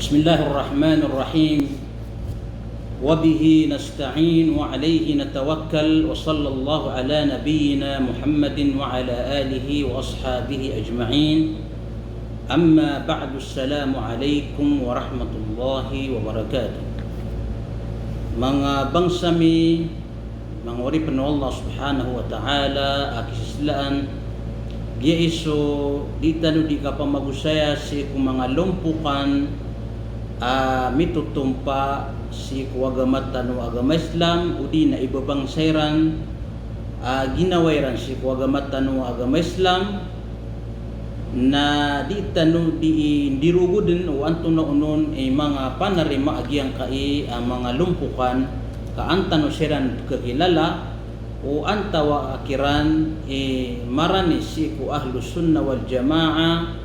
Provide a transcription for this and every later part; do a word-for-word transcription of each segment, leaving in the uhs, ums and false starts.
بسم الله الرحمن الرحيم. وبه نستعين وعليه نتوكل، وصلى الله على نبينا محمد وعلى آله وأصحابه أجمعين. أما بعد، السلام عليكم ورحمة الله وبركاته. Manga bangsa mi, manga oripn o Allah subhanahu wa ta'ala a kisislaan, giya iso di tano di kapamagosaya sii ko manga lompokan a mitotompa sii ko agama tano a agama Islam, odi na ibabangsa iran a ginawa iran sii ko agama tano a agama Islam, na di tano di ndirogodn o antonaa onon i manga panarima a giyangkai a manga lompokan ka an tano siran pkhakilala o antawaa kiran i marani sii ko Ahlus Sunnah wal Jamaah,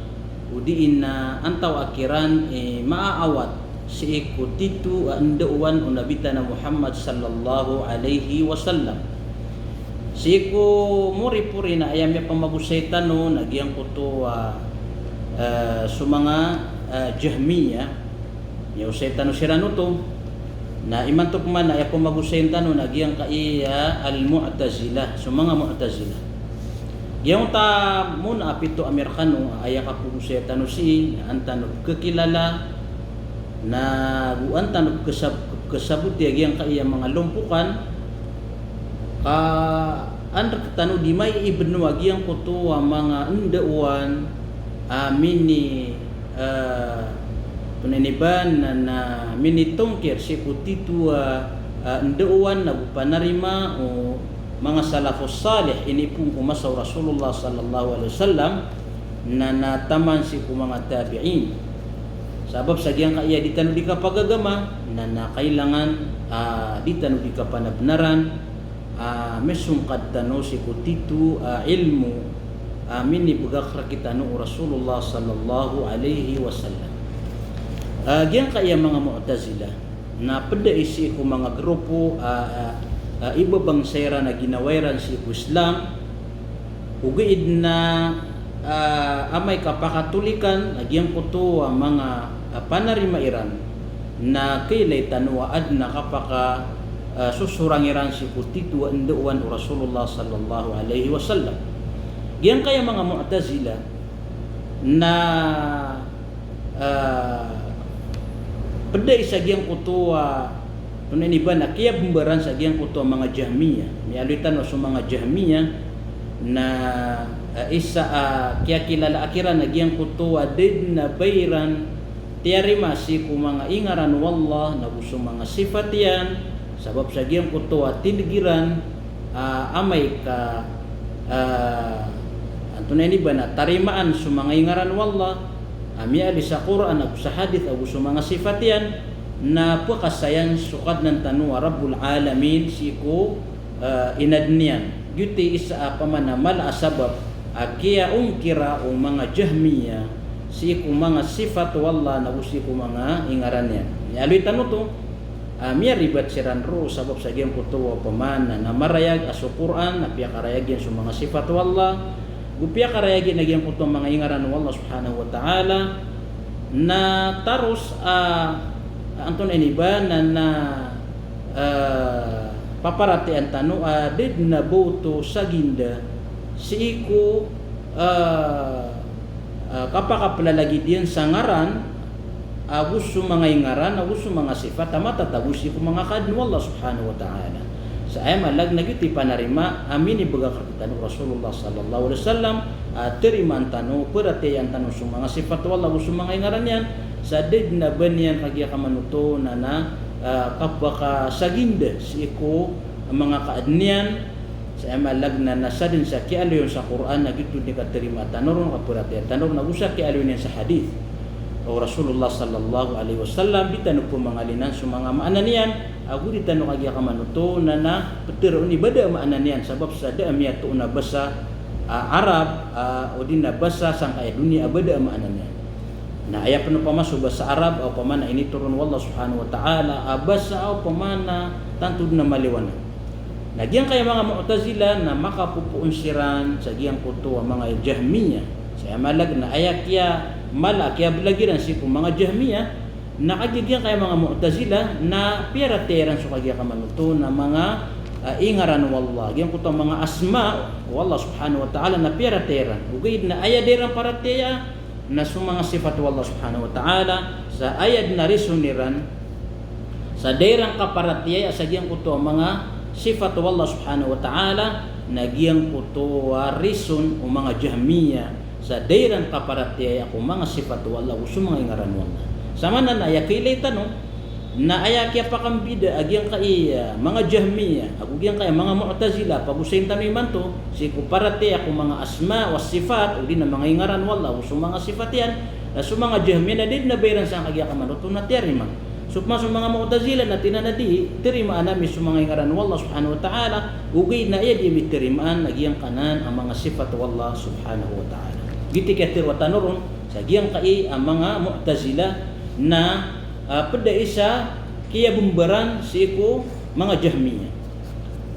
odi na antawaa kiran i maaawat sii ko tito a ndaowan o Nabi tano a Muhammad sallallahu alaihi wasallam. Sii ko moripori na aya miyapamagosay tano na giyangkoto a, eh, so manga, eh, Jahmiyyah, miyaosay tano siran oto. Na imanto pman na aya pamagosayn tano na giyangkai a Al-Mu'tazilah, so manga Mu'tazilah. Giyangkoto a mona a pito a miyarekano a aya kapagosay tano sii, na an tano pkhakilala, na go an tano pkhasab-, pkhasaboti a giyangkai a manga lompokan, ka an rektano di maiibno a giyangkoto a manga ndaowan a mini, eh, tonaa ini ba na, na minitongkir sii ko tito a, eh, ndaowan na go panarima o manga salafus salih, inipoon ko masa o Rasulullah sallallahu alaihi wasallam, na, na taman sii ko manga tabi'in. Sabap sa giyangkaya di tano di kapagagama, na, na kailangan, ah, di tano di kapanabnaran, ah, misongkad tano sii ko tito, ah, ilmo, ah, minibgak rektano o Rasulullah sallallahu alaihi wasallam. Ah, giyangkaya manga Mu'tazilah na pd ai sii ko manga grupo, ah, ah, ah, ibabangsa iran a ginawa iran sii ko Islam, ogaid na, ah, amay ka pakatolikan a giyangkoto a manga, ah, panarima iran, na kailay tano a adn a kapaka, ah, sosorang iran sii ko tito a ndaowan o Rasulullah sallallahu alaihi wasallam. Giyangkaya manga Mu'tazilah na, ah, pd ai sa giyangkoto a, tonaa ini ba na kiyabmbaran sa giyangkoto a manga Jahmiyyah. Miyaaloy tano so manga Jahmiyyah na, ah, isa a kiyakilala a kiran a giyangkoto a da dn a ba iran tiyarima sii ko manga ingaran o Allah na go so manga sifat iyan, sabap sa giyangkoto a tindg iran, ah, amay ka, ah, antonaa ini ba na tarimaan so manga ingaran o Allah a miyaaloy sa Qur'an ago sa hadith ago so manga sifat iyan, na pkasayan so Kadnan tano a Rabbul Alamin sii ko, eh, inadn iyan. Giyoto i isa a pamana mala a sabap a kiyaongkira o manga Jahmiyyah sii ko manga sifat o Allah na go sii ko manga ingaran iyan. Miyaaloy tano oto, ah, miyaribat siran roo sabap sa giyangkoto a pamana na marayag a so Qur'an na piyakarayag iyan so manga sifat o Allah, go piyakarayag iyan a giyangkoto a manga ingaran o Allah subhanahu wa ta'ala, na taros, ah, antonaa ini ba na, na, eh, paparatiyayaan tano a da dn a ba oto saginda sii ko, eh, eh, kapakaplalagid iyan sa ngaran ago so manga ingaran ago so manga sifat a matatago sii ko manga kaadn o Allah subhanahu wa ta'ala. Sa aya maana na giyoto i panarima a minibgak rektano o Rasulullah sallallahu alaihi wasallam, a tarimaan tano, paratiyayaan tano so manga sifat o Allah ago so manga ingaran iyan, sa da dn a ba niyan kagiya kamanoto na, na, ah, kapakasaginda sii ko manga kaadn iyan, sa aya maana na, na sadn sa kiyaaloy on sa Qur'an na giyoto dn i katarimaa tano ron, kaparatiyayaan tano ron, ago sa kiyaaloy niyan sa hadith o Rasulullah sallallahu alaihi wasallam, di tano pmangalinan so manga maana niyan, ago di tano kagiya kamanoto na, na ptharoon i ba da a maana niyan, sabap sa da a miyatoon a basa, ah, Arab, ah, odi na basa sangkaya doniya a ba da a maana niyan. Na aya pn opama so basa Arab a opama na initoron o Allah subhanahu wa ta'ala a basa a opama na tanto dn a maliwanag. Na giyangkaya manga Mu'tazilah na makapopoon siran sa giyangkoto a manga Jahmiyyah. Sa aya maana na aya kiyamala, kiyablag iran sii ko manga Jahmiyyah, Na kagiya giyangkaya manga Mu'tazilah na piyaratiyaya iran so kagiya kamanoto na manga, ah, ingaran o Allah. Giyangkoto a manga asma o Allah subhanahu wa ta'ala na piyaratiyaya iran. Ogaid na aya da iran paratiyaya na so manga sifat o Allah subhanahu wa ta'ala, sa aya dn a reason iran sa da iran kaparatiyaya sa giyangkoto a manga sifat o Allah subhanahu wa ta'ala, na giyangkoto a reason o manga Jahmiyyah, sa da iran kaparatiyaya ko manga sifat o Allah, o so manga ingaran o Allah. Sa maana na aya kailay tano, na aya kiyapakambida a giyangkai a manga Jahmiyyah ago giyangkai a manga Mu'tazilah, pagosayin tano imanto, sii ko paratiyaya ko manga asma wa sifat, odi na manga ingaran o Allah, o so manga sifat iyan, na so manga Jahmiyyah na da dn a ba iran sangkai a giya kamanoto na tiyarima. So pman so manga Mu'tazilah na tig iran a di, tarimaan ami so manga ingaran o Allah subhanahu wa ta'ala, ogaid na aya di ami tarimaan na giyangkanan a manga sifat o Allah subhanahu wa ta'ala. Giyoto i kiyatharo tano ron sa giyangkai a manga Mu'tazilah na, ah, pd a isa kiyabmbaran sii ko manga Jahmiyyah.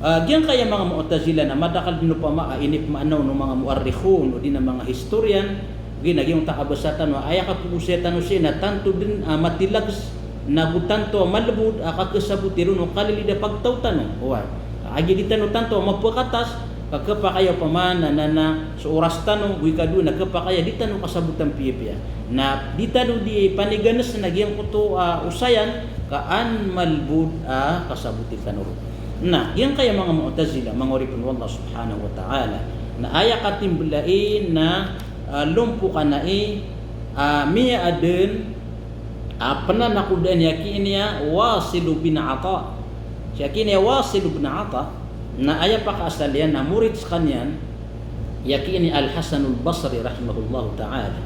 Ah, giyangkaya manga Mu'tazilah na madakl dn opama a inipmaana on o manga mu'arrikhun, odi na manga historian, ogaid na giyangkoto a kabasa tano, aya kapagosaya tano sii na tanto dn a matilags, na go tanto a malbod a kakasaboti ron o kalilid a pagtaw tano. Oway. Kagiya di tano tanto a mapakatas, ka khapakay a opama na, na, na so oras tano, go ikadowa na khapakay a di tano kasabotan piyapiya. Na di tano di paniganes na giyangkoto a osayan, ka an malbod a kasaboti tano ron. Na giyangkaya manga Mu'tazilah, manga oripn o Allah subhanahu wa ta'ala, na aya katimblain na, ah, lompokan ai, ah, miyaadn a pnanakodaan iyan a kiini a Wasil bin Ata. Si a kiini a Wasil bin Ata, na aya pakaasal iyan na morit skaniyan iyan a kiini Al-Hasanul Basri rahimahullahu ta'ala.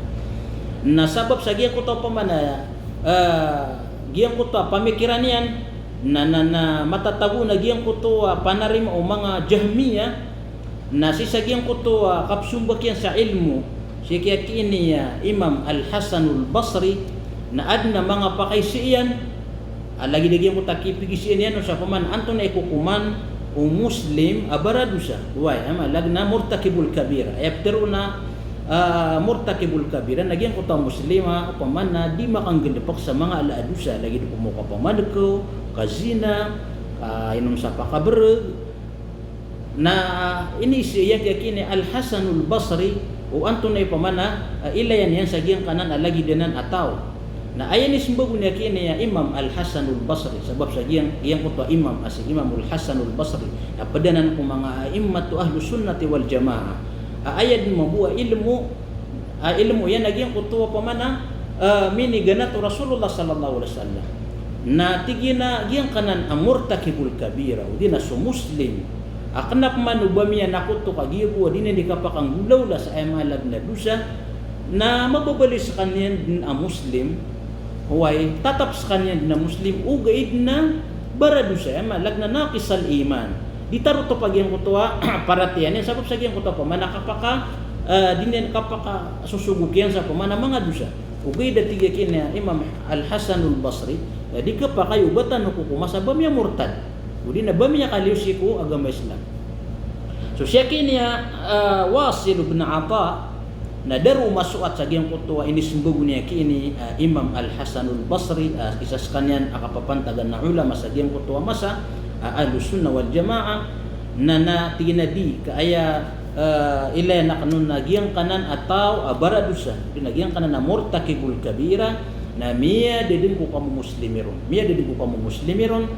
Na sabap sa giyangkoto a opama na, ah, giyangkoto a pamikiran iyan, na, na, na matatago na giyangkoto a panarima o manga Jahmiyyah, na sii sa giyangkoto a kapsombak iyan sa ilmo sii ki a kiini a Imam Al-Hasanul Basri, na adn a manga pakaisii iyan, a lagid a giyangkoto a kipigisian iyan on sa opama na antonaa i kokoman o Muslim a baradosa. Oway, aya maana na murtakibul kabira. Aya ptharoon a, ah, murtakibul kabira na giyangkoto a Muslim a opama na di makanggalbk sa manga ala a dosa, lagid o komowa ka pamadkaw, kazina, kainom sa pakabrg, Na iniisii iyan ki a kiini Al-Hasanul Basri, o antonaa i pamana, ah, ilayan iyan sa giyangkanan a lagid anan a taw. Na aya inismbag on iyan ki a kiini a Imam Al-Hasanul Basri, sabap sa giyang, giyangkoto a imam a si Imamul Hasanul Basri, na pd anan ko manga a'immatu Ahlus Sunnati wal Jamaah. Ah, aya dn mambo a ilmo, ah, ilmo iyan a giyangkoto a pamana, ah, miniganat o Rasulullah sallallahu alaihi wasallam. Na tig iyan a giyangkanan a murtakibul kabira, odi na so Muslim a kna pman o ba miyanakoto ka giya bo a di niyan di kapakanggolawla sa aya maana na dosa, na mababaloy skaniyan dn a Muslim, oway, tatap skaniyan dn a Muslim, ogaid na baradosa, aya maana na naqisal iman. Di tarotop a giyangkoto a paratiyaya niyan, sabap sa giyangkoto a pamana kapaka, eh, di niyan kapakasosogok iyan sa pamana manga dosa. Ogaid a tig iyan ki a kiini a Imam Al-Hasanul Basri, eh, di khapakay o ba tano kokoma sa ba miyamortad, odi na ba miyakaliyo sii ko agama Islam. So si a kiini a, ah, Wasil bin Ata, na da roo masoat sa giyangkoto a inismbag on iyan ki a kiini a, ah, Imam Al-Hasanul Basri, ah, isa skaniyan a kapapantagan a ulama sa giyangkoto a masa, ah, Ahlus Sunnah wal Jamaah, na, na tig iyan a di, ka aya, ah, ilayan akn on na giyangkanan a taw a baradosa, odi na giyangkanan a murtakibul kabira, na miyada dn ko kamomoslimi ron. Miyada dn ko kamomoslimi ron,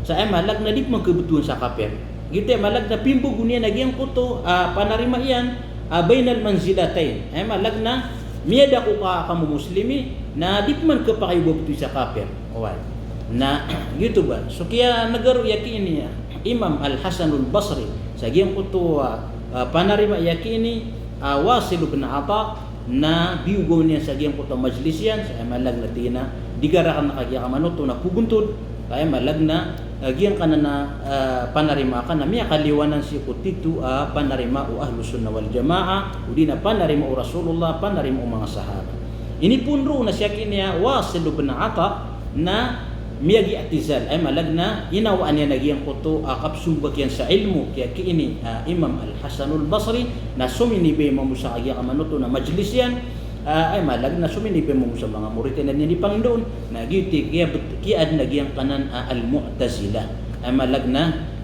sa aya maana na di pman khabtowan sa kapir. Giyoto aya maana na pimbago niyan a giyangkoto a panarima iyan a bainal manzilatayn. Aya maana na miyada ko ka, kamomoslimi, na di pman khapakay o ba btowi sa kapir. Oway. Na giyoto ba. So kiyanegaro iyan ki a kiini a Imam Al-Hasanul Basri sa giyangkoto a, ah, panarima iyan ki a kiini a, ah, Wasil bin Ata, na biyogaw niyan sa giyangkoto a majlis iyan, sa aya maana na tig iyan a di ka rakn a kagiya kamanoto na kogontod, ka aya maana na, ah, giyangkanan a, ah, panarima akn na miyakaliyo anan sii ko tito a, ah, panarima o Ahlus Sunnah wal Jamaah, odi na panarima o Rasulullah, panarima o manga sahaba. Inipoon roo na si a kiini a Wasil bin Ata, na miyag-i'tizal, aya maana na inawaan iyan a giyangkoto a kapsombak iyan sa ilmo ki a kiini a Imam Al-Hasanul Basri, na sominibay mambo sa kagiya kamanoto na majlis iyan, Ah, aya maana niyan na sominibay mambo sa manga morit iyan a di niyan di pangndaon. Na giyoto i kiya-, kiyaadn a giyangkanan a Al-Mu'tazilah. Aya maana niyan na,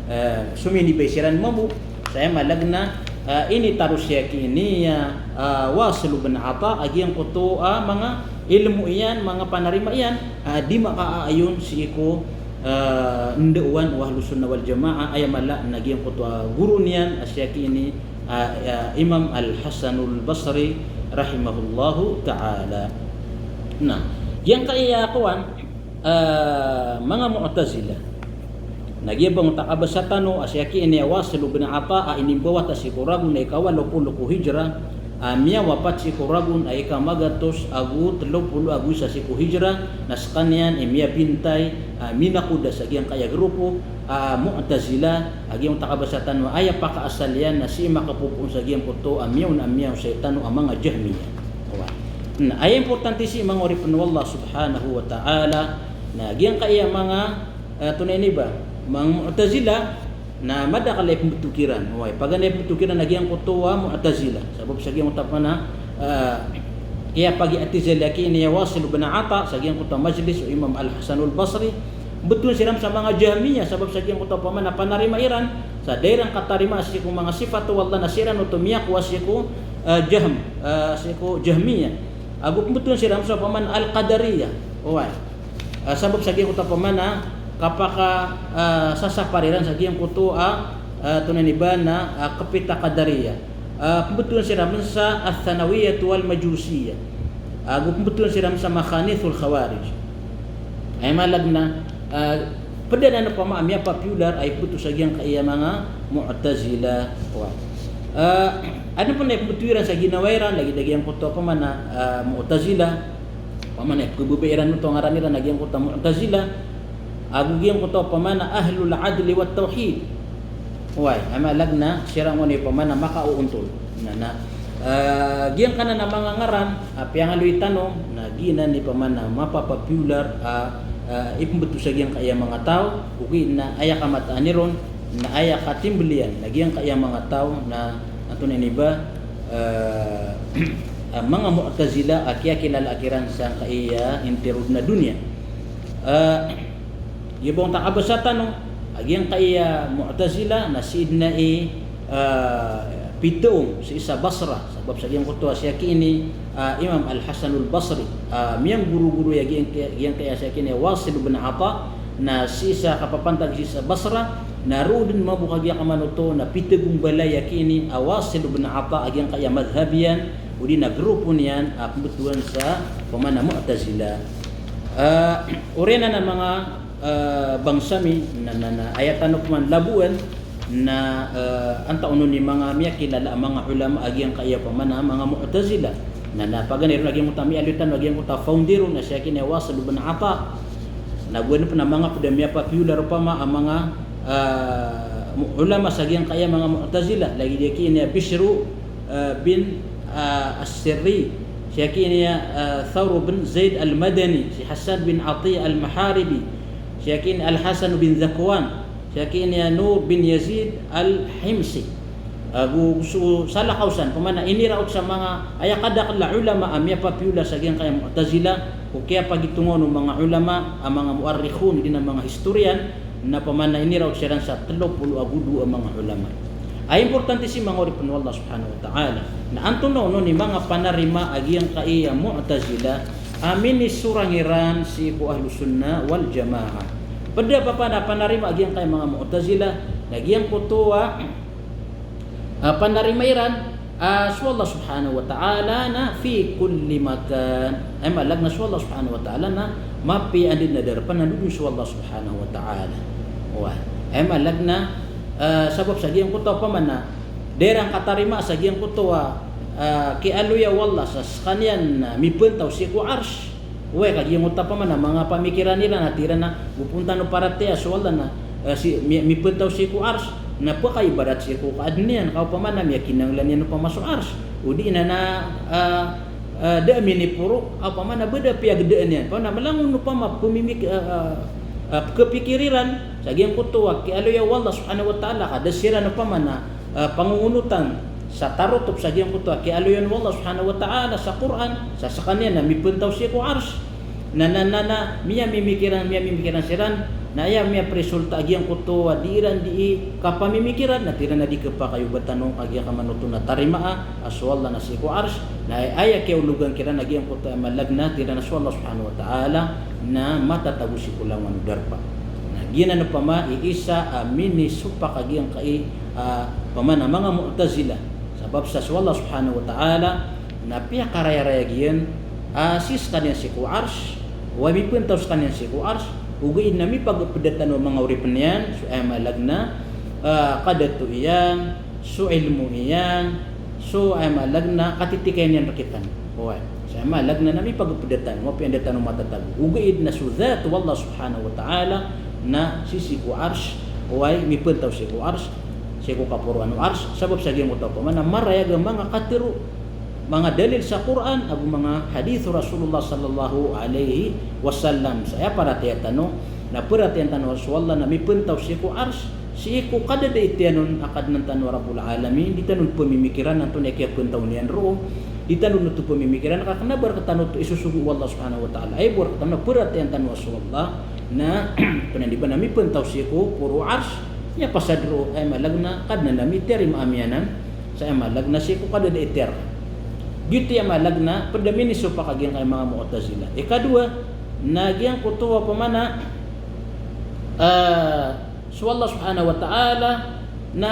ah, sominibay siran mambo. Sa aya maana niyan na, ah, initaros iyan ki ini, ah, ah, Wasil bin Ata a giyangkoto a manga ilmo iyan, manga panarima iyan, ah, di makaayon sii ko, ah, ndaowan o Ahlus Sunnah wal Jamaah, aya maana niyan na giyangkoto a goro niyan a sii ki ini, ah, ah, Imam Al-Hasanul Basri rahimahullahu ta'ala. Na giyangkaya kowan, ah, manga Mu'tazilah. Na giya bangota kabasa tano a sii ki ini a Wasil bin Ata a inimbawata sii ko ragon a ika walo polo ko hijrah, a miyawapat sii ko ragon a ika magatos ago telo polo ago isa sii ko hijrah, na skaniyan i miyabintay, a minakoda sa giyangkaya grupo a Mu'tazilah, a giyangkoto kabasa tano a aya pakaasal iyan na sii makapopoon sa giyangkoto a miyaona a miyaosay tano a manga Jahmiyyah. Oway. Na aya importante sii manga oripn o Allah subhanahu wa ta'ala, na giyangkaya manga, eh, tonaa ini ba, manga Mu'tazilah, na madakl a ipmbto kiran. Oway, paganay a ipmbto kiran a giyangkoto a Mu'tazilah. Sabap sa giyangkoto a pman a, eh, kiyapagi'tizal iyan ki ini a Wasil bin Ata sa giyangkoto a majlis o Imam Al-Hasanul Basri. Mbtoon siran sa manga Jahmiyyah, sabap sa giyangkoto a pman a panarima iran, sa da iran katarima sii ko manga sifat o Allah na siran oto miyakowa sii ko, eh, Jahm, eh, sii ko Jahmiyyah. Ago pmbtoon siran sa pman Al-Qadariyyah. Oway. Ah, sabap sa giyangkoto a pman a kapaka, ah, sasapar iran sa giyangkoto a, ah, tonaa ini ba na, ah, kapita Qadariyyah. Ah, pmbtoon siran sa Ath-Thanawiyyah wal Majusiyyah. Ago pmbtoon siran sa Makhanithul Khawarij. Aya maana niyan na, ah, pd anan opama a miyapopular a ipmbto sa giyangkaya manga Mu'tazilah. Oway. Ah, adn pn a ipmbto iran sa ginawa iran, lagid a giyangkoto a pman a, ah, Mu'tazilah. Opama na ipkhababaya iran oto a ngaran iran a giyangkoto a Mu'tazilah, ago giyangkoto a opama na Ahlul Adli wat Tawhid. Oway, aya maana niyan na siran oto i opama na makaoontol. Na, na, eh, giyangkanan a manga ngaran a piyangaloy tano, na giyanan i opama na mapapopular a, eh, ipmbto sa giyangkaya manga taw, ogaid na aya kamataan iron, na aya katimbl iyan, na giyangkaya manga taw na, na tonaa ini ba, eh, ah, manga Mu'tazilah a kiyakilala kiran sangkaya intiro dn a doniya. Eh, giya bangota kabasa tano a giyangkaya Mu'tazilah na sii dn i, eh, pitaong sii sa Basra, sabap sa giyangkoto a sii ki ini, eh, Imam Al-Hasanul Basri, eh, miyanggorogoro iyan giyangkaya, giyangkaya sii ki ini Wasil bin Ata, na sii sa kapapantag sii sa Basra, na roo dn mambo kagiya kamanoto na pitagombalay iyan ki ini a Wasil bin Ata a giyangkaya madhhab iyan, odi na grupo niyan a pmbtowan sa opama na Mu'tazilah. Ah, oriyan a manga, ah, bangsa mi, na, na, na aya tano pman labowan, na, ah, antaa onon i manga miyakilala a manga ulama a giyangkaya opama na manga Mu'tazilah. Na, na paganay ron a giyangkoto a miyaaloy tano a giyangkoto a founder on a sii ki ini a Wasil bin Ata. Na go pn a manga pd a miyapopular opama a manga, ah, mu-, ulama sa giyangkaya manga Mu'tazilah. Lagid iyan ki ini a Bishru, ah, bin, ah, As-Sirri. Sii ki ini a, ah, Thawr bin Zaid Al-Madani. Si Hasan bin Atiyah Al-Maharibi. Sii ki ini Al-Hasan bin Dhakwan. Sii ki ini a Nur bin Yazid Al-Himsi. Ago so salakaw san, opama na iniraot sa manga, aya kadakl a ulama a miyapopular sa giyangkaya Mu'tazilah, ko kiyapagitongan o manga ulama a manga mu'arrikhun, odi na manga historian, na opama na iniraot siran sa telo polo ago dowa a manga ulama. Aya importante sii manga oripn o Allah subhanahu wa ta'ala, na antonaa onon i manga panarima a giyangkaya Mu'tazilah a minisorang iran sii ko Ahlus Sunnah wal Jamaah. Pd a pman a panarima a giyangkaya manga Mu'tazilah, na giyangkoto a, ah, panarima iran, ah, so Allah subhanahu wa ta'ala na fi kulli makan. Aya maana niyan na so Allah subhanahu wa ta'ala na mapiya anda dn a darpa na anda dn so Allah subhanahu wa ta'ala. Oway. Aya maana niyan na, ah, sabap sa giyangkoto a opama na da iran katarima sa giyangkoto a, ah, kiyaaloya o Allah sa skaniyan na mipntaw sii ko Arsh. Oway, ka giyangkoto a opama na manga pamikiran iran a tig iran a go pn tano paratiyaya so Allah na, eh, si, mi-, mipntaw sii ko Arsh, na pkaibarat sii ko kaadn iyan, ka opama na miyakinanglan iyan opama so Arsh. Odi na na, eh, eh, da a miniporo, opama na ba da a piyagdaan iyan. Opama na mala on opama pmimik-, eh, eh, eh, pkhapikir iran sa giyangkoto a kiyaaloya o Allah subhanahu wa ta'ala, ka da siran opama na, eh, pangongonotan sa tarotop sa giyangkoto a kiyaaloyan o Allah subhanahu wa ta'ala sa Qur'an, sa sekaniyan na mipantaw sii ko Arsh. Na, na, na, na, miyamimikiran, miyamimikiran siran, na aya miyapresulta a giyangkoto a di iran dii kapamimikiran, na tig iran a di kepakay o ba tano kagiya kamanoto na tarimaa a so Allah na sii ko Arsh. Na aya kiyaologan kiran a giyangkoto a malag na tig iran a so Allah subhanahu wa ta'ala na matatago sii ko langowan o darpa. Na giyanan opama i isa a minisopak a giyangkai a, opama na manga Mu'tazilah. Sabap sa so Allah subhanahu wa ta'ala na piyakarayarayag iyan a sii sekaniyan sii ko Arsh, oway, mipantaw sekaniyan sii ko Arsh, ogaid na mipagepeda tano a manga oripen iyan, so aya malag na, ah, kadato iyan, so ilmo iyan, so aya malag na katitikayan iyan rektano. Oway, so aya malag na, na mipagepeda tano, mapiya anda tano matatago. Ogaid na so dhat o Allah subhanahu wa ta'ala na sii, sii ko Arsh, oway, mipantaw sii ko Arsh, sii ko kaporoan o Arsh, sabap sa giyangkoto opama na marayag a manga katero, manga dalil sa Qur'an ago manga hadith o Rasulullah sallallahu alaihi wasallam. Sa aya paratiyaya tano na paratiyayaan tano so Allah na mipantaw sii ko Arsh, sii ko kadadait iyan on a Kadnan tano a Rabbul Alamin. Di tano pemimikiran antonaa i kiyapantaw niyan roo, di tano oto pemimikiran ka kena ba rektano oto i sosogo o Allah subhanahu wa ta'ala. Aya bo rektano na paratiyayaan tano so Allah na, antonaa ini ba, na mipantaw sii ko poro o Arsh. Aya pasad roo, aya malag na Kadnan ami, tiyarima ami anan. Sa aya malag na sii ko kadadait iyan. Giyoto i aya malag na ped a minisopak a giyangkai manga Mu'tazilah. Ikadowa, na giyangkoto opama na, ah, so Allah subhanahu wa ta'ala na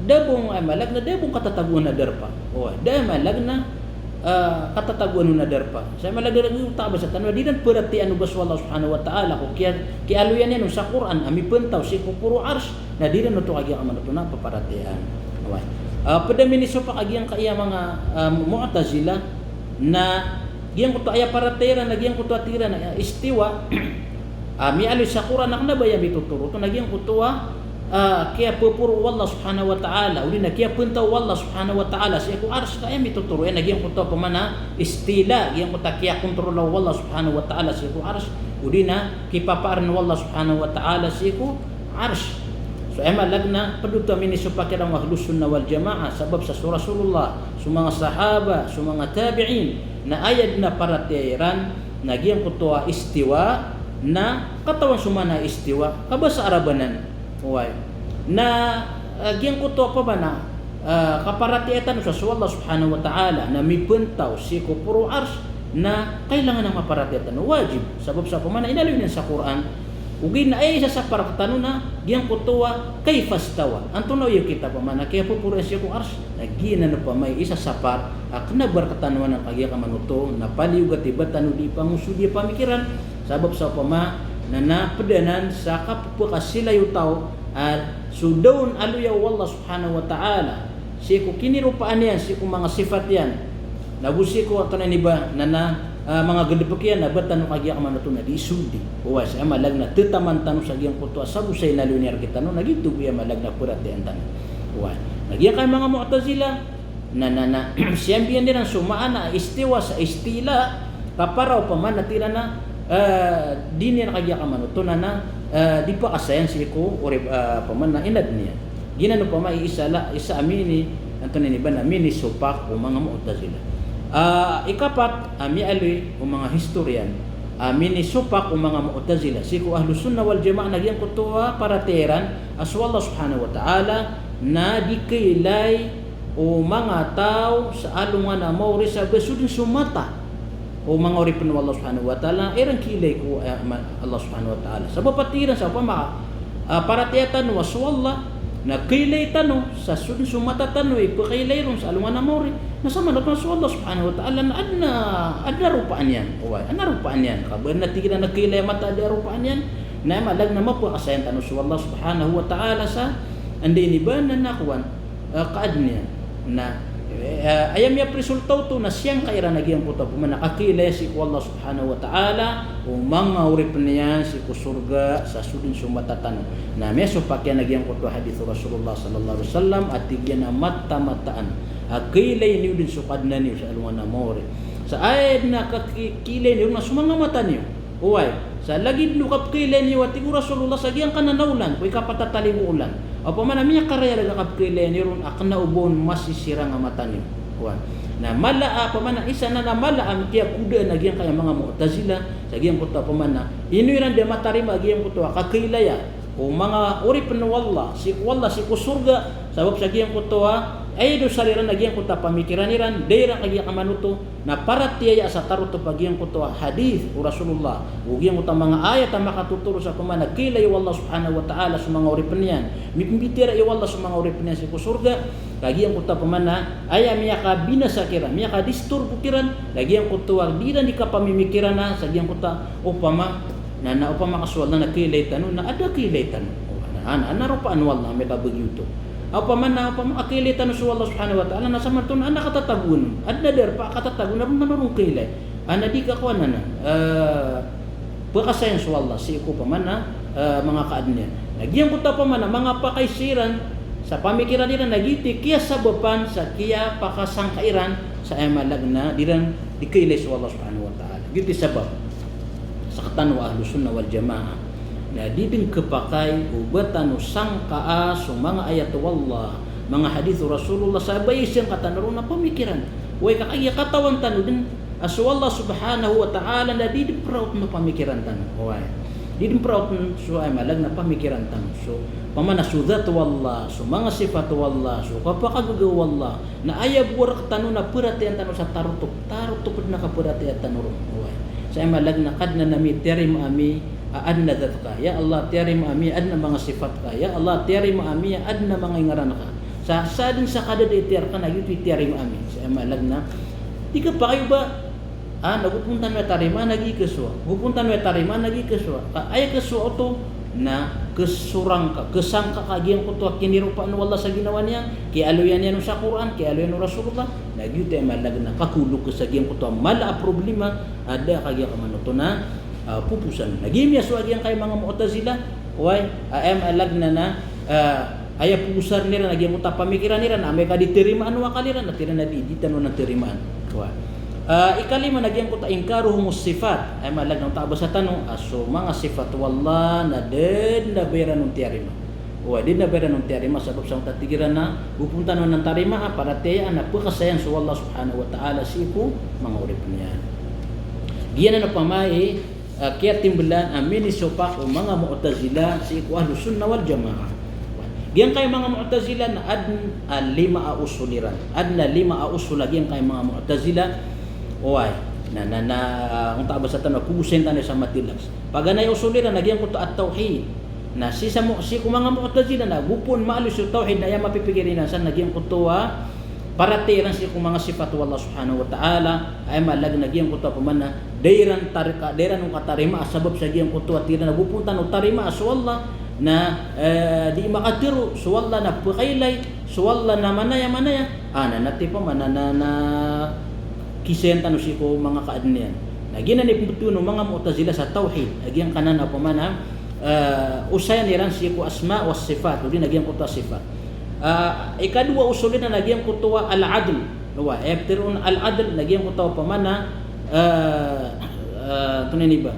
da bo, aya malag na da bo katatagoan a darpa. Oway, da, aya malag na, ah, katatagoan on a darpa. Sa aya malag na da bo, oto a basa tano a di iran paratiyayaan o ba so Allah subhanahu wa ta'ala ko kiya, kiyaaloyan iyan on sa Qur'an a mipantaw sii ko poro o Arsh, na di iran oto kagiya kamanoto na paparatiyayaan. Oway. Ah, ped a minisopak a giyangkai a manga, ah, Mu'tazilah na giyangkoto aya paratiyaya iran na giyangkoto a tig iran a istiwa a miyaaloy sa Qur'an a kena ba aya mitotoro oto na giyangkoto a, ah, kiyapeporo o Allah subhanahu wa ta'ala, odi na kiyapantaw o Allah subhanahu wa ta'ala sii ko Arsh, ka aya mitotoro iyan na giyangkoto opama na istila, giyangkoto a kiyakontrola o Allah subhanahu wa ta'ala sii ko Arsh, odi na kipapaaren o Allah subhanahu wa ta'ala sii ko Arsh. So aya malag na ped oto a minisopak iran o Ahlus Sunnah wal Jamaah, sabap sa so Rasulullah, so manga sahaba, so manga tabi'in, na aya den a paratiyaya iran na giyangkoto a istiwa na katawan so maana a istiwa, kabasa Arab anan. Oway. Na, ah, giyangkoto opama na, ah, kaparatiyaya tano sa so Allah subhanahu wa ta'ala na mipantaw sii ko poro o Arsh, na kailangan a maparatiyaya tano, wajib. Sabap sa opama na inaloy niyan sa Qur'an, ogaid na aya isasapar rektano na giyangkoto a kaifa istawa. Antonaa i okit a opama na kiyapeporo iyan sii ko Arsh. Na giyanan opama i isasapar a kena ba rektano anan kagiya kamanoto na paliyogat i ba tano di pangosodi a pamikiran. Sabap sa opama na, na ped anan sa kapepakasilay o taw a so da on aloya o Allah subhanahu wa ta'ala sii ko kiniropaan iyan, sii ko manga sifat iyan, na go sii ko, antonaa ini ba, na, na, ah, manga gedebek iyan, na ba tano kagiya kamanoto na di sodi. Oway, sa aya malag na tetaman tano sa giyangkoto a sago sa inaloy niyan rektano, na giyoto bo i aya malag na paratiyayaan tano. Oway. Na giyangkai manga Mu'tazilah na, na, na siyambiyan iran so maana a istiwa sa istila, ka para opama na tig iran a, ah, di niyan kagiya kamanoto na, na, ah, di pakasayan sii ko orip, ah, opama na inadn iyan. Giyanan opama i isa la, isa a mini, antonaa ini ba, na minisopak o manga Mu'tazilah. Ah, ikapat a miyaaloy o manga historian a minisopak o manga Mu'tazilah sii ko Ahlus Sunnah wal Jamaah na giyangkoto a paratiyaya iran a so Allah subhanahu wa ta'ala na di kailay o manga taw sa alongan a maori sa ba so den so mata o manga oripen o Allah subhanahu wa ta'ala, iran kailay ko, eh, ma-, Allah subhanahu wa ta'ala. Sabap a tig iran sa opama, ah, paratiyaya tano a so Allah na kailay tano sa so den so mata tano i pekailay ron sa alongan a maori. Na samanoto na so Allah subhanahu wa ta'ala na aden a, aden a ropaan iyan. Oway, aden a ropaan iyan. Ka ba na tig iran a kailay a mata a aden a ropaan iyan, na aya malag na mapakasayan tano so Allah subhanahu wa ta'ala sa anda ini ba na, na kowan, ah, ka aden iyan. Na, eh, aya miyapresulta oto na siyangka iran a giyangkoto a opama na kakailaya sii ko Allah subhanahu wa ta'ala o manga oripen iyan sii ko sorga sa so den so mata tano. Na miyasopak iyan a giyangkoto a hadith o Rasulullah sallallahu alaihi wasallam a tig iyan a mataan-mataan a kailay niyo den so Kadnan iyo sa alongan a maori. Sa aya den a kaki-, kailay niyo na so manga mata niyo. Oway, sa lagid o kapekailay niyo a tig o Rasulullah sa giyangkanan a olan, ko ikapatatalimo olan. Opama na miyakarayag a kapkhailay niyo ron a kna o ba on masisirang a mata niyo. Oway. Na mala a, opama na isa na, na mala a mikiyakodaan a giyangkaya manga Mu'tazilah sa giyangkoto a, opama na ino iran di matarima a giyangkoto a kakhailaya o manga oripn o Allah, sii ko Allah, sii ko sorga, sabap sa giyangkoto a aya dosar iran a giyangkoto a pamikiran iran, da iran kagiya kamanoto na paratiyaya sa tarotop a giyangkoto a hadith o Rasulullah, o giyangkoto a manga ayat a makatotoro sa, opama na, khailay o Allah subhanahu wa ta'ala so manga oripn iyan. Mipmbitiyarai o Allah so manga oripn iyan sii ko sorga, ka giyangkoto a, opama na, aya miyakabinasa kiran, miyakadisturbo kiran, ka giyangkoto a di iran di kapamimikirana sa giyangkoto a, opama na, na opama ka so Allah na khailay tano, na adn a khailay tano. Na, na, na ropaan o Allah a miyakabagi oto. Opama na, opama ka khailay tano so Allah subhanahu wa ta'ala, na samanto na adn a katatagoan, adn a darpa a katatagoan, na ron man ron khailay. Adn a di kakowan anan, eh, pkasayan so Allah sii ko, opama na, eh, manga kaadn iyan. Na giyangkoto a, opama na, manga pakaiza iran sa pamikiran iran, na giyoto i kiyasabapan sa kiyapakasangka iran sa aya maana na di iran di khailay so Allah subhanahu wa ta'ala. Giyoto i sabap. Sktano a Ahlus Sunnah wal Jamaah na di dn khapakay o ba tano sangkaa so manga ayat o Allah, manga hadith o Rasulullah, sa ba aya sangka tano ron na pamikiran. Oway, ka kagiya katawan tano dn a so Allah subhanahu wa ta'ala na di dn praotn o pamikiran tano. Oway. Di dn praotn so, aya maana na, pamikiran tano. So, opama na so dhat o Allah, so manga sifat o Allah, so kapakagaga o Allah, na aya bo a rktano na paratiyayaan tano sa tarotop, tarotop dn a kaparatiyaya tano ron. Oway. Sa aya maana na, Kadnan ami, tiyarima ami a adn a dhat ka. Ya Allah, tiyarima ami a adn a manga sifat ka. Ya Allah, tiyarima ami a adn a manga ingaran ka. Sa, sa dn sa kadadait iyan rka na giyoto i tiyarima ami. Sa aya maana na, di khapakay o ba, ah, na gopon tano aya tarimaa na giya khasowa. Gopon tano aya tarimaa na giya khasowa. Ka aya khasowa oto na khasorang ka, khasangka ka giyangkoto a kiniropaan o Allah sa ginawa niyan, kiyaaloyan iyan on sa Qur'an, kiyaaloyan o Rasulullah, na giyoto i aya maana na kakolok ka sa giyangkoto a mala a problema a da a kagiya kamanoto na, ah, poposan. Na giya miyasowa giyangkaya manga Mu'tazilah, oway, a aya maana na, ah, aya pogosarn iran a giyangkoto a pamikiran iran, amay ka di tarimaan o akal iran, na tig iran a di, di tano nan tarimaan. Oway. Ah, ikalima na giyangkoto a inkaruhumus sifat. Aya maana na onta a basa tano, a so manga sifat o Allah na da dn a ba iran on tiyarima. Oway, di dn a ba iran on tiyarima sabap sa onta tig iran a gopon tano nan tarimaa, paratiyayaan a pkasayan so Allah subhanahu wa ta'ala sii ko manga oripn iyan. Giyanan opama i ah, kiyatimblan a minisopak o manga Mu'tazilah sii ko Ahlus Sunnah wal Jamaah. Giyangkaya manga Mu'tazilah na adn a lima a usul iran. Adn a lima a usul a giyangkaya manga Mu'tazilah. Oway. Na, na, na, ah, onta a basa tano, pogosayn tano sa matilaks. Paganay a usul iran na giyangkoto a tawhid. Na sii sa mo-, sii ko manga Mu'tazilah na gopon maaloy so tawhid na aya mapipikir iran san na giyangkoto a paratiyaya iran sii ko manga sifat o Allah subhanahu wa ta'ala, aya maana na giyangkoto a opama na da iran tarika, da iran on katarimaa sabap sa giyangkoto a tig iran a gopon tano tarimaa so Allah na, eh, di makatharo so Allah na pkhailay, so Allah na manaya-manaya. Ah, na, na tig opama na, na, na kisayan tano sii ko manga kaadn iyan. Na giyanan i pmbtowan o manga Mu'tazilah sa tawhid, a giyangkanan a opama na, eh, osayan iran sii ko asma was sifat, odi na giyangkoto a sifat. Ah, ikadowa a usul iran na giyangkoto a al-adl. Oway, aya ptharoon a al-adl na giyangkoto a opama na, eh, eh, antonaa ini ba?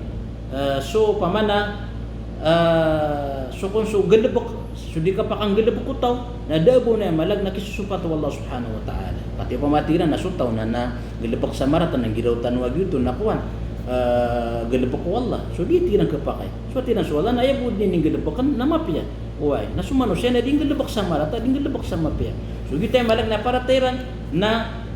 Eh, so opama na, eh, so kon so galbk, so di kapakanggalbk o taw, na da bo na aya maana na kisosopat o Allah subhanahu wa ta'ala. Pati opama tig iran na so taw na, na galbk sa marata, na giraw tano a giyoto na kowan, eh, galbk o Allah. So di tig iran khapakay. So tig iran so Allah na aya bo dn i nggalbkn na mapiya. Oway, na so manosiya na di nggalbk sa marata, di nggalbk sa mapiya. So giyoto i aya maana na paratiyaya iran na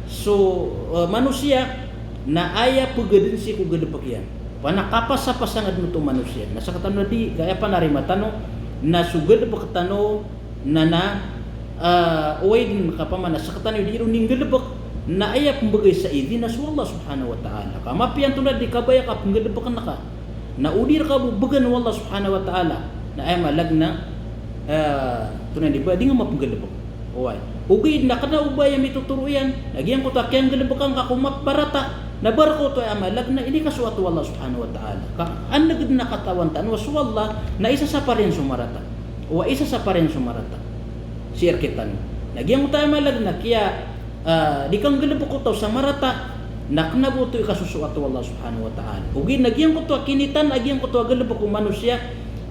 so, eh, manosiya na aya pgadn sii ko galbk iyan. Opama na kapasapasang dn oto manosiya. Na sktano na di, ka aya panarima tano na so galbk tano na, na, ah, oway dn ka opama na sktano di ron nggalbk na aya pmbgay sa idin na so Allah subhanahu wa ta'ala. Ka mapiya antonaa di kabaya ka pnggalbkn ka. Na o di rka bo bgan o Allah subhanahu wa ta'ala, na aya maana na, eh, antonaa ini ba, di nga mapnggalbk. Oway. Ogaid na kna o ba aya mitotoro iyan, na giyangkoto a kiyanggalbkan ka ko map-, marata, na ba rka oto, aya maana na inikasoat o Allah subhanahu wa ta'ala. Ka an dn a katawan tano a so Allah na isa sa parin so marata. Oway, isa sa parin so marata. Sii rktano. Na giyangkoto a aya maana na kiya, ah, di kanggalbk o taw sa marata, na kna bo oto i kasosoat o Allah subhanahu wa ta'ala. Ogaid na giyangkoto a kinitan a giyangkoto a galbk o manosiya,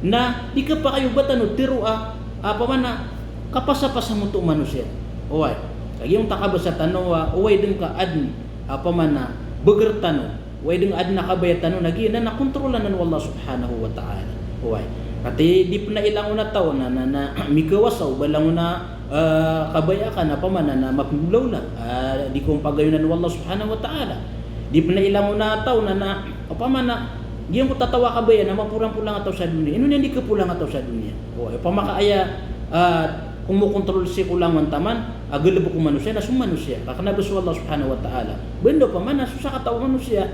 na di khapakay o ba tano tharoa, Opama na kapasapasa mo oto manosiya. Oway. Kagiya on ta kabasa tano a, oway dn ka adn, opama na, bgr tano. Oway dn adn a kabaya tano na giyanan na kontrolan o Allah subhanahu wa ta'ala. Oway. Katii di pn a ilangon a taw na, na, na, mikawasa o ba langon a, eh, kabaya ka na opama na, na mapmblawla. Ah, di ko pagayonan o Allah subhanahu wa ta'ala. Di pn a ilangon a taw na, na, opama na, giyangkoto a taw a kabaya na mapolampolang a taw sa doniya. Ino niyan di kapolanga a taw sa doniya? Oway, opama ka aya, ah, komokontrol sii ko langon taman a galbk o manosiya na so manosiya. Ka kna ba so Allah subhanahu wa ta'ala. Banda opama na so sakataw a manosiya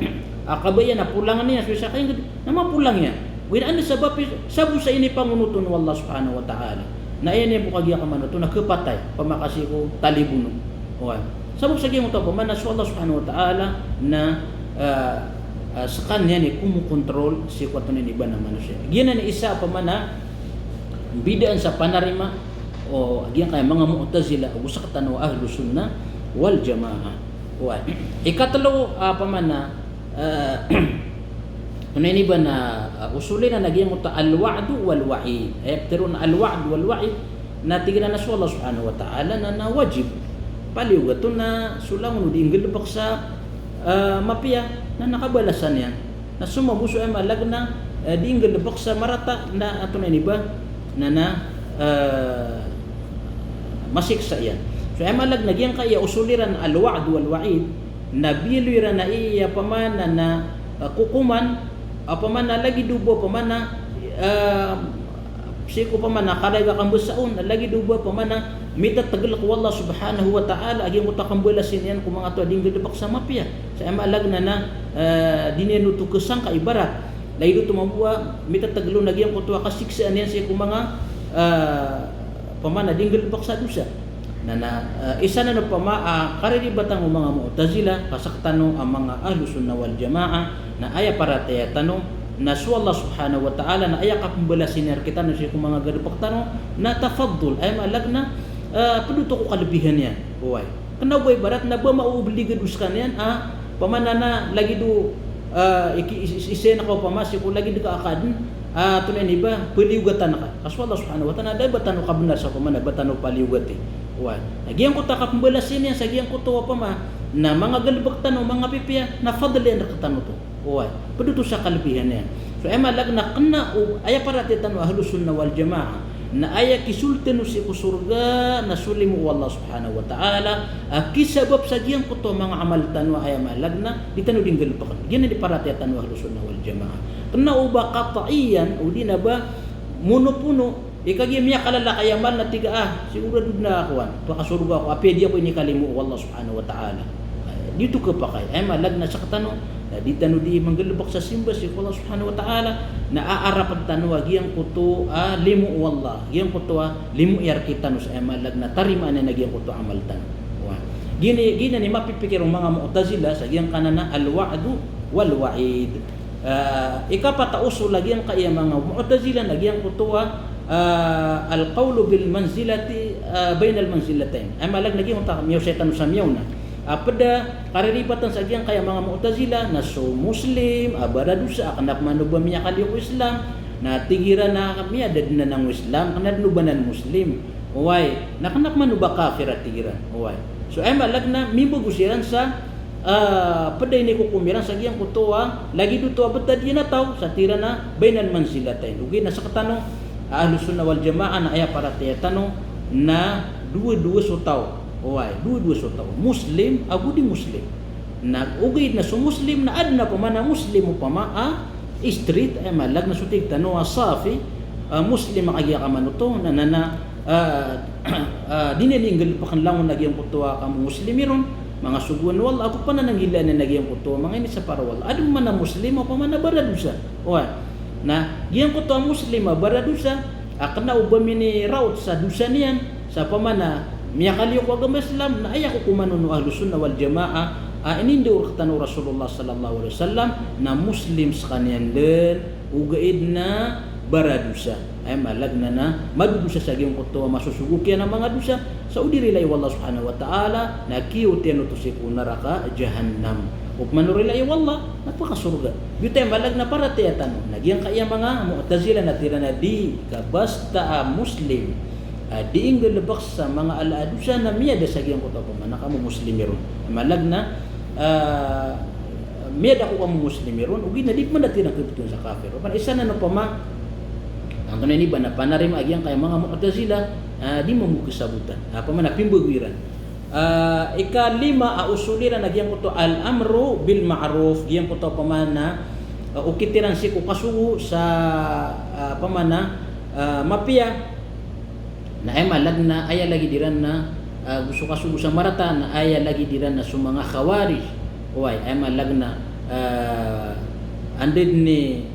a kabaya na polangan iyan so isa ka ingd na mapolang iyan. Oway, anda sabap i, sabap sa inipangonot on o Allah subhanahu wa ta'ala. Na aya niyan bo kagiya kamanoto na kapatay, opama ka sii ko talibono. Oway. Sabap sa giyangkoto opama na so Allah subhanahu wa ta'ala na, ah, ah, skaniyan i komokontrol sii ko antonaa i ba na manosiya. Giyanan i isa opama na bidaan sa panarima o giyangkaya manga Mu'tazilah ago sktano a Ahlus Sunnah wal Jamaah. Oway. Ikatlo, ah, opama na, ah, antonaa i ba na, ah, osol iran a giyangkoto a al-wa'du wal-wa'id. Aya ptharoon a al-wa'du wal-wa'id na tig iran a so Allah subhanahu wa ta'ala na, na wajib. Paliyogat on na so langon o di nggalbk sa, ah, mapiya na, na kabalasan iyan. Na so mambo so aya maana na, eh, di nggalbk sa marata na antonaa i ba na, na, eh, masiksa iyan. So aya maana na giyangkaya osol iran a al-wa'du wal-wa'id, na biyaloy iran a aya opama na, na, eh, kokoman, opama na lagid o ba opama na, eh, sii ko opama na karaga kambasa on, lagid o ba opama na mitatgl ko Allah subhanahu wa ta'ala a giyangkoto a kambalas iyan ko manga taw a di nggalbk sa mapiya. Sa aya maana na, eh, di niyan oto kasangka ibarat. Lagid oto mambo a mitatgl on a giyangkoto a kasiksaan iyan sii ko manga, eh, opama na di nggalbk sa dosa. Na, na, eh, isa nan opama a, ah, kariribatan o manga Mu'tazilah, ka sktano a manga Ahlus Sunnah wal Jamaah, na aya paratiyaya tano, na so Allah subhanahu wa ta'ala, na aya kapmbalas iyan rktano sii ko manga galbk tano, na tafaddul, aya maana na, eh, pd oto ko kalbihan iyan. Oway. Kna o ba ibarat na ba maobligado skaniyan a, opama na lagid o, ah, iki-, is-, is-, isn ka opama sii ko lagid ka a kadn, ah, antonaa i ba, paliyogatan ka. Ka so Allah subhanahu wa ta'ala na da a ba tano kabnar sa opama na ba tano paliyogati. Oway. Na giyangkoto a kapmbalas iyan sa giyangkoto opama na manga galbk tano, manga pipiya, na fadl iyan rktano oto. Oway, pd oto sa kalbihan iyan. So aya maana na kna o, aya paratiyaya tano a Ahlus Sunnah wal Jamaah, na aya kisold tano sii ko sorga na so limo o Allah subhanahu wa ta'ala, a kisabap sa giyangkoto a manga amal tano a aya maana na di tano di nggalbkn. Giyanan i paratiyaya tano a Ahlus Sunnah wal Jamaah. Kna o ba qat'iyan, o di na ba monopono, Ikagiya miyakalala ka aya maana na tig a, ah, sigurado na kowan, pakasorga ako, apiya di ako inikalimo o Allah subhanahu wa ta'ala. Di oto kapakay. Aya maana na sktano, na di tano di manggalbk sa simba sii ko Allah subhanahu wa ta'ala, na aarap tano a giyangkoto a limo o Allah, giyangkoto a limo iyan rktano sa aya maana na tarimaan iyan a giyangkoto a amal tano. Wa. Giyanan, giyanan i mapipikir o manga Mu'tazilah sa giyangkanan a al-wa'du wal-wa'id. Ah, ikapat a usul a giyangkaya manga Mu'tazilah na giyangkoto a, ah, al-qawlu bil manzilati, ah, bainal manzilatayn. Aya maana na giyangkoto a miyaosay tano sa miyaona. Ah, pd a kariribatan sa giyangkaya manga Mu'tazilah na so Muslim a baradosa a kna pman o ba miyakaliyo ko Islam, na tig iran a miyada dn anan o Islam, kna dn o ba anan Muslim. Oway, na kna pman o ba kafir a tig iran. Oway. So aya maana na mimbago siran sa, ah, pd a inikokom iran sa giyangkoto a lagid oto a btad iyan a taw sa tig iran a bainal manzilatayn. Ogaid na sktano a Ahlus Sunnah wal Jamaah na aya paratiyaya tano na dowa-dowa so taw. Oway, dowa-dowa so taw. Muslim ago di Muslim. Na ogaid na so Muslim na adn a pman a Muslim opama a street, aya maana na so tig tano a safi, ah, Muslim a kagiya kamanoto, na, na, na, ah, ah, di niyan inggalbkn langon a giyangkoto a kamomuslim iron, manga sogoan o Allah, ago panananggilaan iyan a giyangkoto a manga inisapar o Allah. Adn man a Muslim opama na baradosa. Oway. Na giyangkoto a Muslim a baradosa, a kna o ba miniraot sa dosa niyan, sa opama na miyakaliyo ko agama Islam, na aya kokoman on o Ahlus Sunnah wal Jamaah, a inindao rktano o Rasulullah sallallahu alaihi wasallam, na Muslim skaniyan dn, ogaid na baradosa. Aya maana na, na madodosa sa giyangkoto a masosogok iyan a manga dosa, sa o di rilai o Allah subhanahu wa ta'ala, na kiyaot iyan oto sii ko naraka jahannam. Opama na rilai o Allah, na pakasorga. Giyoto aya maana na paratiyaya tano. Na giyangkaya manga Mu'tazilah na tig iran a di ka basta a Muslim Ah, di nggalbk sa manga ala a dosa na miyada sa giyangkoto a pman a kamo Muslim iron. Maana niyan na, ah, miyada ko kamo Muslim iron, ogaid na di pman da tano khabtowan sa kafir. Opama na isa na opama, antonaa ini ba na panarima a giyangkaya manga Mu'tazilah, ah, di mambo kasabotan. Ah, opama na pimbago iran. Ah, ikalima a usul iran a giyangkoto al-amru bil ma'ruf, giyangkoto opama na, ah, okit iran sii ko kasogo sa, ah, opama na, ah, mapiya. Na aya maana niyan na aya lagid iran na, ah, go so kasogo sa marata, na aya lagid iran na so manga Khawarij. Oway, aya maana niyan na, ah, anda dn i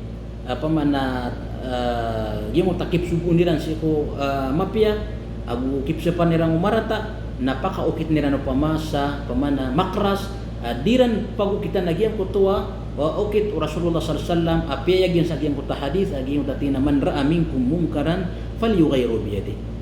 opama na, ah, giyangkoto a kipsogoon iran sii ko, ah, mapiya, ago kipsapar iran ko marata, na pakaokit iran opama sa, opama na makras, ah, di iran pagokitan a giyangkoto a, ah, okit o Rasulullah sallallahu alaihi wasallam, a piyayag iyan sa giyangkoto a hadith, a giyangkoto a tig iyan a, "Man ra'a minkum munkaran falyughayyirhu biyadihi."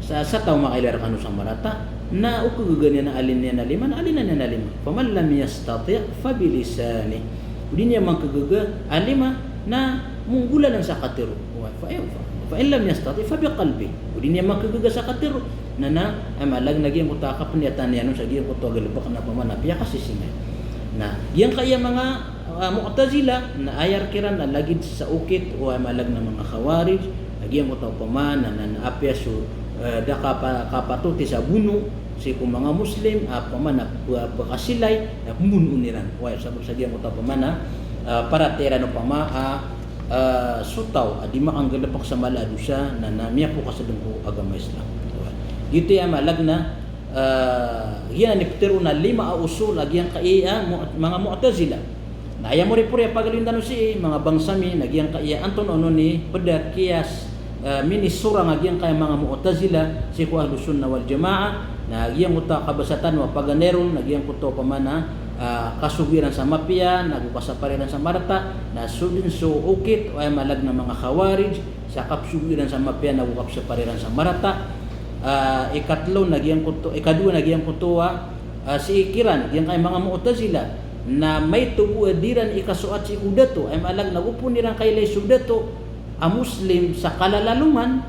Sa, sa taw a makailay rkano sa marata, na o khagaga niyan a alinn iyan a lima, na alinan iyan a lima. Faman lam yastati' fabilisanihi. O di niyan man khagaga a lima, na mong golalan sa katharo. Wa, fa, fa, fa in lam yastati' fabiqalbihi. O di niyan man khagaga sa katharo. Na, na, aya maana niyan na giyangkoto a kapniyatan iyan on sa giyangkoto a galbk na opama na piyakasisingay. Na giyangkaya manga ah, Mu'tazilah, na aya rk iran na lagid sa okit o aya maana niyan na manga Khawarij, a giyangkoto opama na, na, na apiya so, eh, da kapa-, kapatoti sa bono sii ko manga Muslim, a opama na p-, pkasilay, na pmbonoon iran. Oway, sabap sa giyangkoto opama na, ah, paratiyaya iran opama, ah, ah, so taw a di makanggalbk sa mala a dosa, na, na miyapokas dn ko agama Islam. Oway. Giyoto i aya maana niyan na, ah, giyanan i ptharoon a lima a usul a giyangkaya, ah, mu-, manga Mu'tazilah. Na aya moripori a pagaloyin tano sii, manga bangsa mi, na giyangkaya antonaa onon i pd a kiyas, ah, minisorang a giyangkaya manga Mu'tazilah sii ko Ahlus Sunnah wal Jamaah, na giyangkoto a kabasa tano a paganay ron, na giyangkoto opama na, ah, kasogo iran sa mapiya, na go kasapar iran sa marata, na so dn so okit o aya maana niyan na manga Khawarij, sa kapsogo iran sa mapiya na go kapsapar iran sa marata. Ah, ikatlo na giyangkoto, ikadowa na giyangkoto a, ah, sii kiran, giyangkaya manga Mu'tazilah, na maito bo a di iran ikasoat sii ko dato, aya maana niyan na go pn iran kailay so dato a Muslim sa kalalaloman,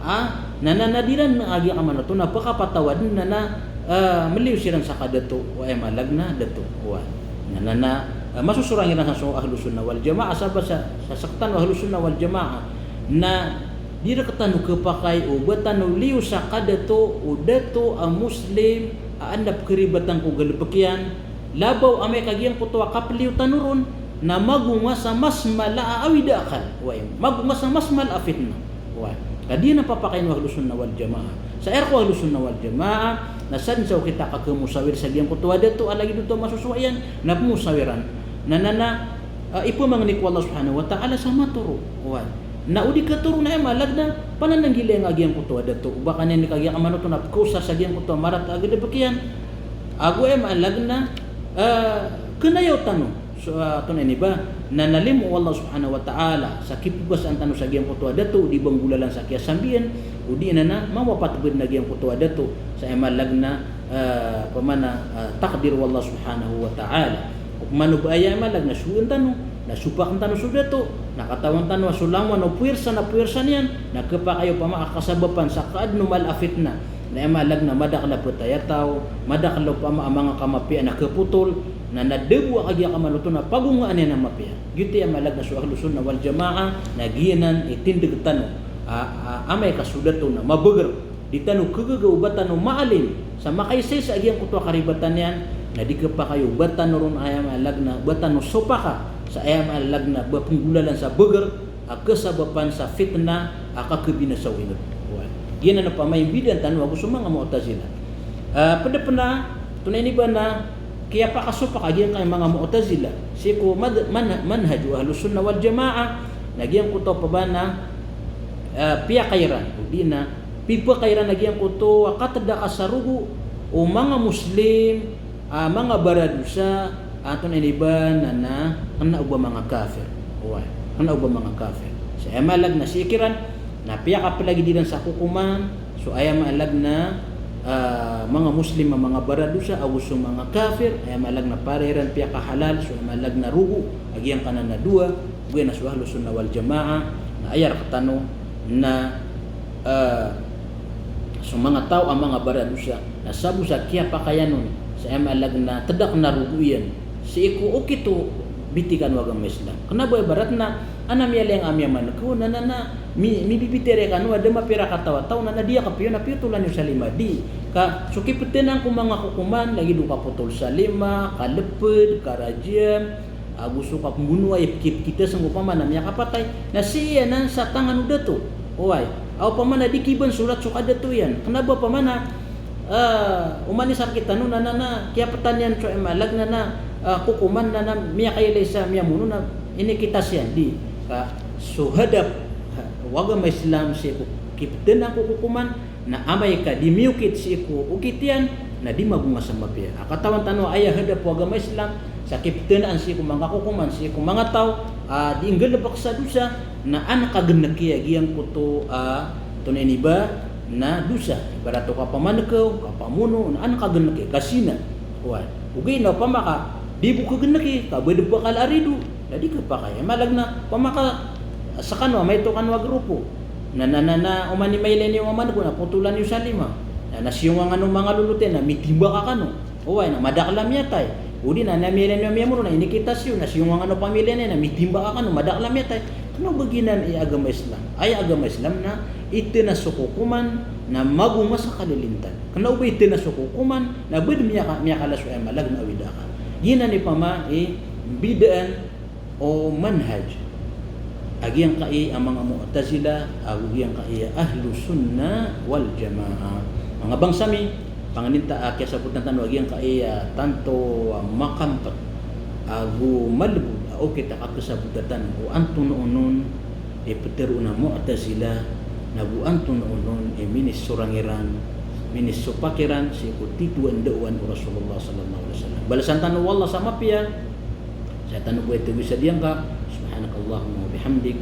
ah, na, na, na di iran a giyangkaya manoto na pkapatawad na, na, ah, mliyo siran sa kadato, o aya maana niyan na dato. Oway. Na, na, na, ah, masosorang iran sa so Ahlus Sunnah wal Jamaah, sabap sa, sa sktano Ahlus Sunnah wal Jamaah, na di rktano khapakay o ba tano liyo sa kadato o dato a Muslim a adn a pkharibatan ko galbk iyan, labaw amay ka giyangkoto a kapliyo tano ron na magonga sa mas mala a awid a akal. Oway, magonga sa mas mala a fitnah. Oway. Ka di niyan papakayn o Ahlus Sunnah wal Jamaah. Sa aya rk o Ahlus Sunnah wal Jamaah, na sadn sa okit a kakhamosawir sa giyangkoto a dato a lagid oto a masosowa iyan, na pmosawiran. Na, na, na, ah, ipmangni ko Allah Subhanahu wa Ta'ala sa matoro. Oway. Na o di katharo na aya maana niyan na panananggilai nga giyangkoto a dato. O ba ka niyan i kagiya ka manoto na pkhaosar sa giyangkoto a marata a galbk iyan. Ago aya maana niyan na, ah, knayaw tano. So, ah, antonaa ini ba, na nalimo o Allah Subhanahu wa Ta'ala sa kiphowasaan tano sa giyangkoto a dato, o di ba nggolalan sa kiyasambian, o di na, na mawapat bo dn a giyangkoto a dato, sa aya maana niyan na, ah, opama na, ah, takdir o Allah Subhanahu wa Ta'ala. Opama o ba aya maana niyan na sowaan tano, na sopakn tano so dato, na katawan tano a so langowan o powirsa na powirsa niyan, na khapakay opama a kasabapan sa kaadn o mala a fitnah. Na aya maana niyan na madakl a phatay a taw, madakl opama a manga kamapiya na khapotol, na, na da bo a kagiya ka manoto na pagongaan iyan a mapiya. Giyoto i aya maana niyan na so Ahlus Sunnah wal Jamaah, na giyanan i tindg tano a, a, amay ka so dato na mabagr, di tano khagaga o ba tano maalim sa makaisaisa a giyangkoto a karibatan iyan, na di khapakay o ba tano ron aya maana niyan na ba tano sopaka sa aya maana niyan na ba pnggolalan sa bagr, a kasabapan sa fitnah a kakhabinasa o inod. Oway. Giyanan opama i mbidaan tano ago so manga Mu'tazilah. Ah, pd pn a, antonaa ini ba na kiyapakasopak a giyangkaya manga Mu'tazilah sii ko mad-, man-, manhaj o Ahlus Sunnah wal Jamaah, na giyangkoto opama na, ah, piyakay iran, o di na pipakay iran a giyangkoto a katdaka sa rogo o manga Muslim, ah, manga baradosa, antonaa ini ba na, na kna o ba manga kafir. Oway, kna o ba manga kafir. Sa aya maana niyan na sii kiran, na piyakaplagid iran sa kokoman so aya maana niyan na, ah, manga Muslim a manga baradosa ago so manga kafir, aya maana niyan na para iran piyakahalal so aya maana niyan na rogo a giyangkanan a dowa, ogaid na so Ahlus Sunnah wal Jamaah, na aya rktano na, ah, So manga taw a manga baradosa, na sabo sa kiyapakayan on, sa aya maana na tdak na rogo iyan sii ko okit o biti kano a agama Islam. Kena ba ibarat na ana miyaleng a miyamaneko, na, na, na, mi-, mibibitero kano a da mapira kataw a taw, na, na di a kapiyo, na piyotolan iyo sa lima, di. Ka, so kipthanan ko manga kokoman, lagid o kapotol sa lima, kaleped, karajian, ago so kapembonoa, ipkipkita sangkopan a miyakapatay, na sii anan sa tangan o dato. Oway. Aw opama na di kibansolat so kadato iyan. Kena ba opama na, ah, oman i sakit tano na, na, na, kiyapthan iyan so aya maana na, na, ah, kokoman na, na, miyakailay sa miyamono na inikitas iyan. Di. Ka, so hadap, ha, o agama Islam sii ko kipthanan ko kokoman, na amay ka di miyokit sii ko okit iyan, na di magonga sa mapiya. A katawan tano a aya hadap o agama Islam, sa kipthanaan sii ko manga kokoman, sii ko manga taw, a di nggalebek sa dosa, na an kageneki a giyangkoto, a, tonaa ini ba, na dosa. Ibarat o kapamanekew, kapamono, na an kageneki, kazina. Oway. Ogaid na opama ka, di bo kageneki, ka ba di bo kala a rido. Na di kapakay. Aya maana na, opama ka, sekano a maito kano a grupo. Na, na, na, na, oman i mailay niyo a mamaneko na potolan iyo sa lima. Na, na siyongan o manga lolot iyan na mitimbaka kano. Oway, na madakel a miyatay. O di na, na miyalay niyo a miyamono na inikitas iyo, na siyongan o pamilya niyan na mitimbaka kano, madakel a miyatay. Kena ba giyanan i agama Islam. Aya agama Islam na itena so kokoman na magonga sa kalilintan. Kena o ba itena so kokoman na ba di miyaka-, miyakala so aya maana na awida ka. Giyanan i pama i mbidaan o manhaj a giyangkai a manga Mu'tazilah ago giyangkai a Ahlus Sunnah wal Jamaah. Manga bangsa mi, pangeninta a kiyasabotan tano a giyangkai a tanto a makambet ago malebod a okit a kakesabota tano o antonaa onon i petero on a Mu'tazilah, na go antonaa onon i minisorangiran, minisopakiran sii ko titho a ndao o Rasulullah sallallahu alaihi wasallam. Balasan tano o Allah sa mapiya, sa tano bo ito bisa diyangka. Subhanakallahumma wa bihamdik,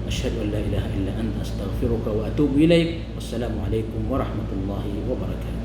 ashhadu an la ilaha illa anta, astaghfiruka wa atubu ilaik. Wassalamu alaikum warahmatullahi wabarakatuh.